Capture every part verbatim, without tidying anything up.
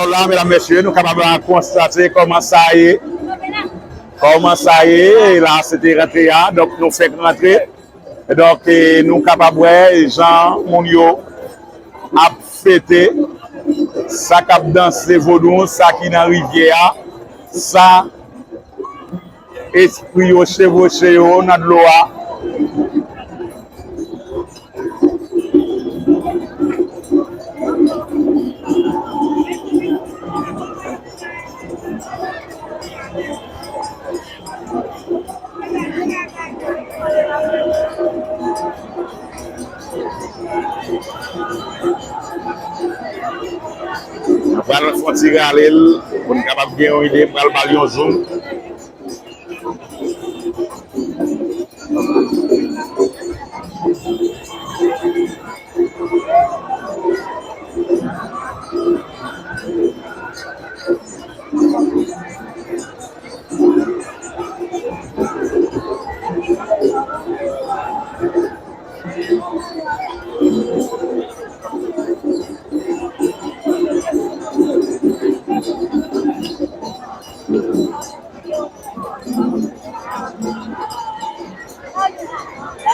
La, medam, mesye, nou kapab konstate kòman sa ye. Kòman sa ye, la, se te rantre a, donk nou fèk rantre. Donk, e, nou kapab wè jan moun yo ap fete, sa k ap danse vodou, sa ki nan rivyè a, sa espri yo chevauche yo nan dlo a. Nou pral fè yon ti rale l pou n kapab gen yon ide, m pral ba l yon zoom.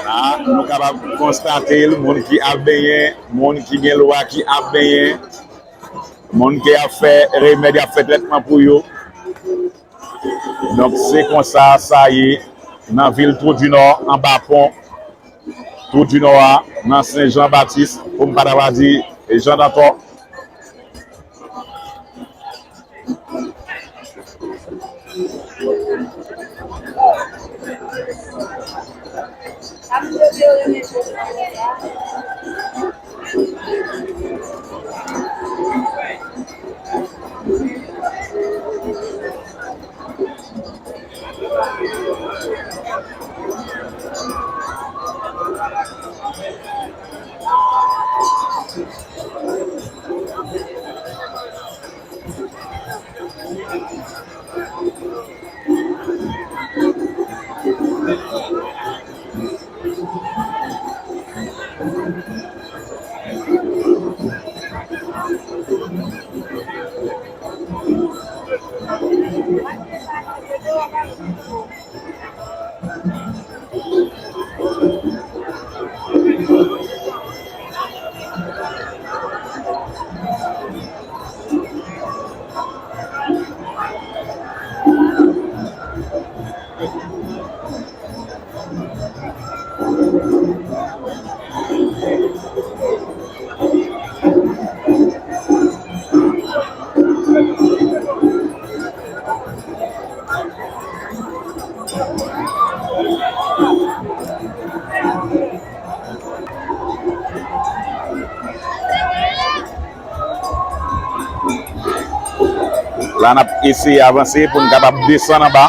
La, nou kapab konstate l, moun ki ap benyen, moun ki gen lwa ki ap benyen, moun ki ap fè remèd, y ap fè trètman pou yo. Donk, se konsa sa ye nan vil Twou di Nò, anba pon Twou di Nò a, nan Sen Jan Batis, pou m pa ta va di Jan Dantò. La, n ap eseye avanse pou n kapab desann anba.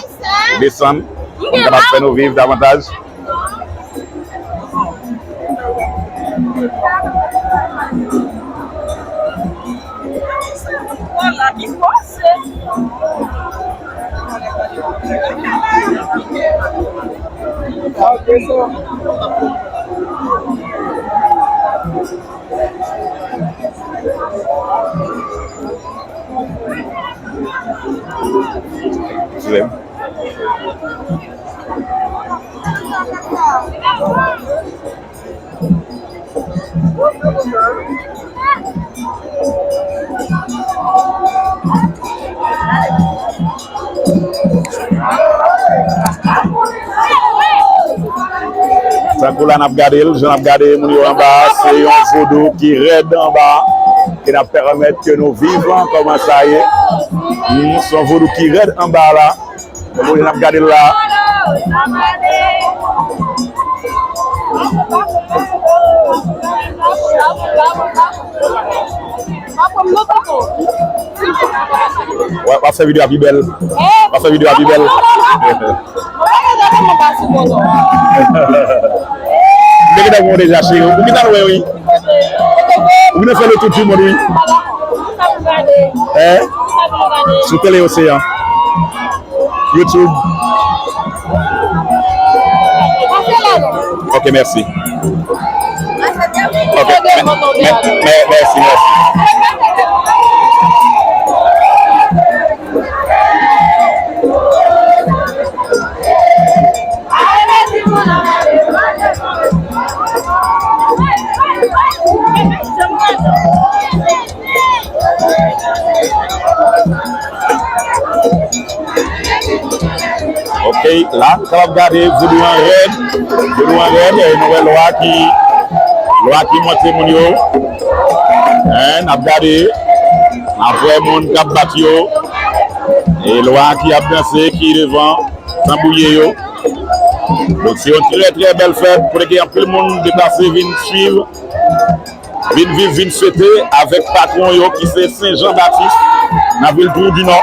Desann. Pou n kapab fè nou viv davantaj. Eskize m. Tankou la n ap gade l, jan n ap gade moun yo anba a, se yon vodou ki rèd anba a, ki n ap pèmèt ke nou viv kòman sa ye. Hmm, se yon vodou ki rèd anba a la. Moun yo n ap gade l la. W ap, w ap fè videyo a pi bèl. W ap fè videyo a pi bèl. M te gentan wè w deja, cheri. Ou gentan wè, wi. Ou gentan fè le tour du monde, wi. Hein? Sou Tele Oseyan. YouTube. Ok, mèsi. Ok, mè-, mè-, mè-, mèsi, mèsi. La, nou kapab gade vodou an rèd. Vodou an rèd, e nou wè lwa ki, lwa ki monte moun yo. Hein, n ap gade, n ap wè moun k ap bat yo. E lwa ki ap danse, ki devan tanbouye yo. Donk, se yon trè, trè bèl fèt, kote gen anpil moun deplase vin swiv, vin viv, vin fete avèk patwon yo ki se Sen Jan Batis nan vil Twou di Nò.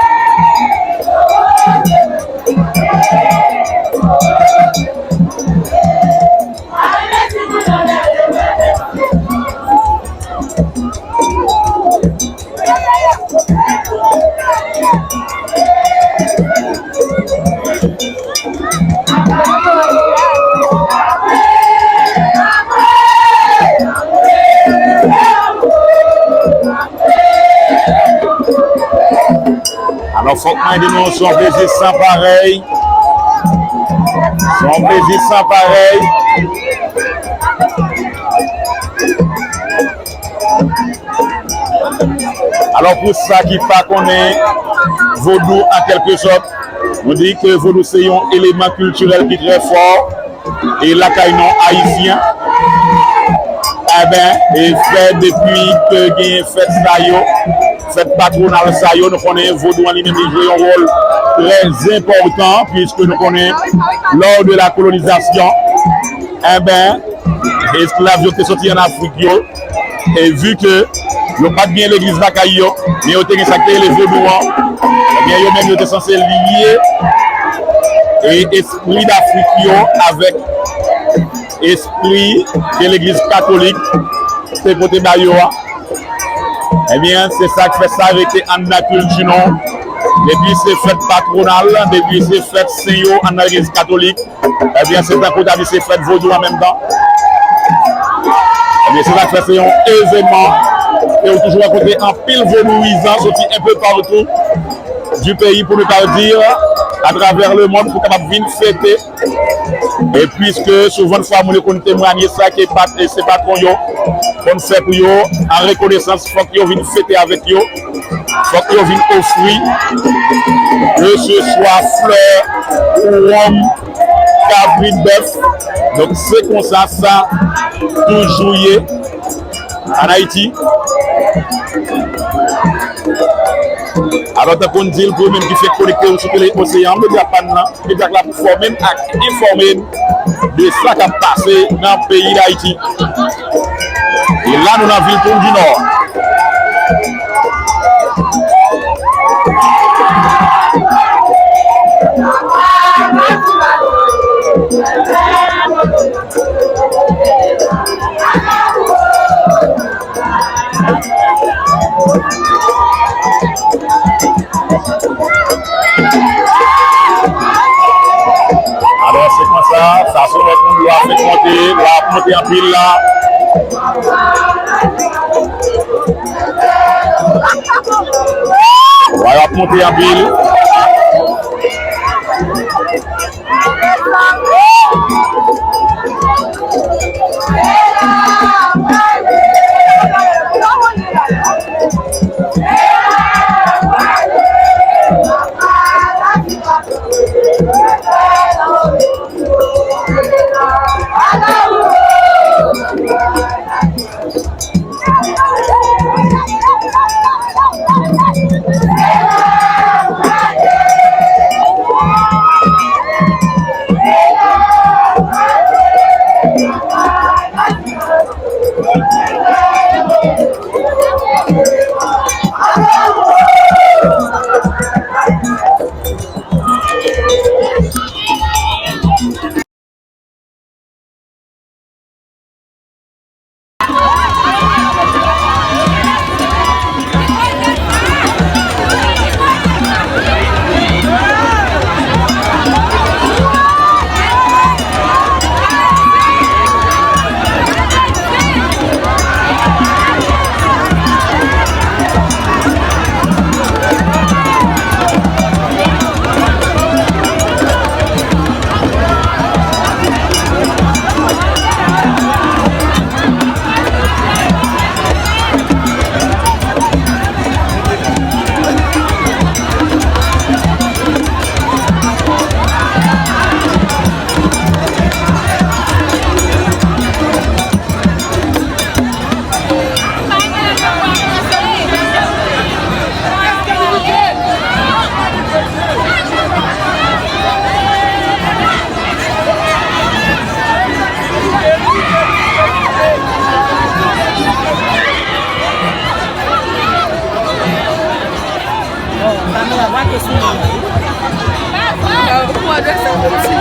Alò, fòk mwen di nou, se yon plezi san parèy. Se yon plezi san parèy. Alò, pou sa ki pa konnen vodou an kèlke sòt, nou di ke vodou se yon eleman kiltirèl ki trè fò e lakay nou ayisyen. Enben, e fè depi ke gen fèt sa yo, fèt patwonal sa yo, nou konnen vodou an li menm li jwe yon wòl trè enpòtan, piske nou konnen, lors de la colonisation, enben, esklav yo te soti ann Afrik yo, e vi ke yo pa t gen legliz lakay yo, men yo te gen sa k te rele vodou an, ebyen, yo menm yo te sanse lye e espri d Afrik yo avèk espri ke legliz katolik te pote ba yo a. Ebyen, se sa k fè sa rete anndan kilti nou. Depi se fèt patwonal, depi se fèt sen yo anndan legliz katolik, ebyen, se tankou ta di se fèt vodou an menm tan. Ebyen, se sa k fè se yon evènman ke ou toujou rankontre anpil vodouyizan soti enpe patou du peyi, pou ne pa dire atravè lemonn, pou kapab vin fete. E piske souvan fwa moun yo konn temwanye sa ke pat-, se patwon yo konn fè pou yo, an rekonesans, fòk yo vin fete avèk yo, fòk yo vin ofri, ke se swa flè, ou wonm, kabrit, bèf. Donk, se konsa sa toujou ye ann Ayiti. Alò, tankou n di l, pou ou menm ki fèk konekte w sou Tele Oseyan, medya pa n nan, medya k la pou fòme n ak enfòme n de sa k ap pase nan peyi Dayiti. E la, nou nan vil Twou di Nò. Alò, se konsa, sa se lòt moun, lwa fèk monte, lwa ap monte anpil la. Lwa yo ap monte anpil. Ti